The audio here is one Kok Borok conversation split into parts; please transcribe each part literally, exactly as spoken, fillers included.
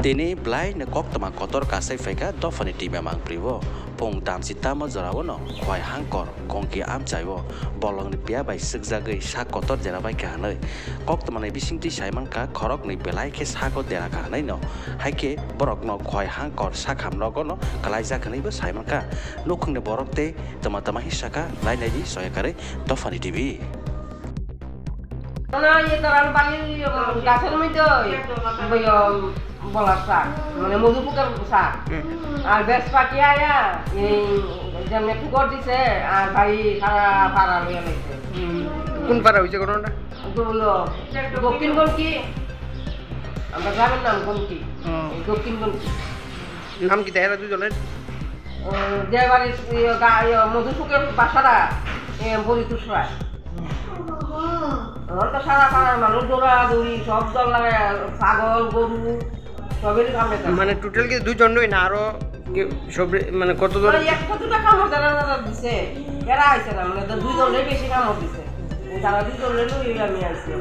Tini bwlai no koktwma kotor kasai phaikha dophani T V mangpri o. Pung tamsi tamo jorao no khwai hangkor gongki amchai o bolongni piya bai swkjagwi sak kotor dera bai kha hwnwi. Koktwma ni bisingtwi sai mankha khoroknwi belai khe sako dera kha hwnwi no. Hai khe borok no khwai hangkor sakham nogo no kwlaijak hwnwi bo sai mankha. Nukhungni borok tei twma twma hisa kha lainai di soya karwi dophani T V. Ano ye taran bali yo gasar mui doi boyo bola sa mane modu pukar sa. Hmm. Ar bes paki aya ei jemne pukor dise ar bhai sara para loya loise. Hmm. Kun para hoise ghotona? Dolo Dokkin Gonki. Amra gramer nam Gonki. Hmm. Dokkin Gonki. Nam ki dera dujoner? Debari yo ga yo modu pukar basara. Bori tusrai. Tokon to sara parar manuj dora dori sob dol lage, sagol, goru, soberei kam beta. Mane total ki dui jon noi na aro ki sob mane koto jon? Oi, ekko duita kamor jara jara dise. Era aise na, mane to dui jon le besi kamor dise. Tara dui jon le loi ami aise.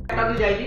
Ekta dui jai di,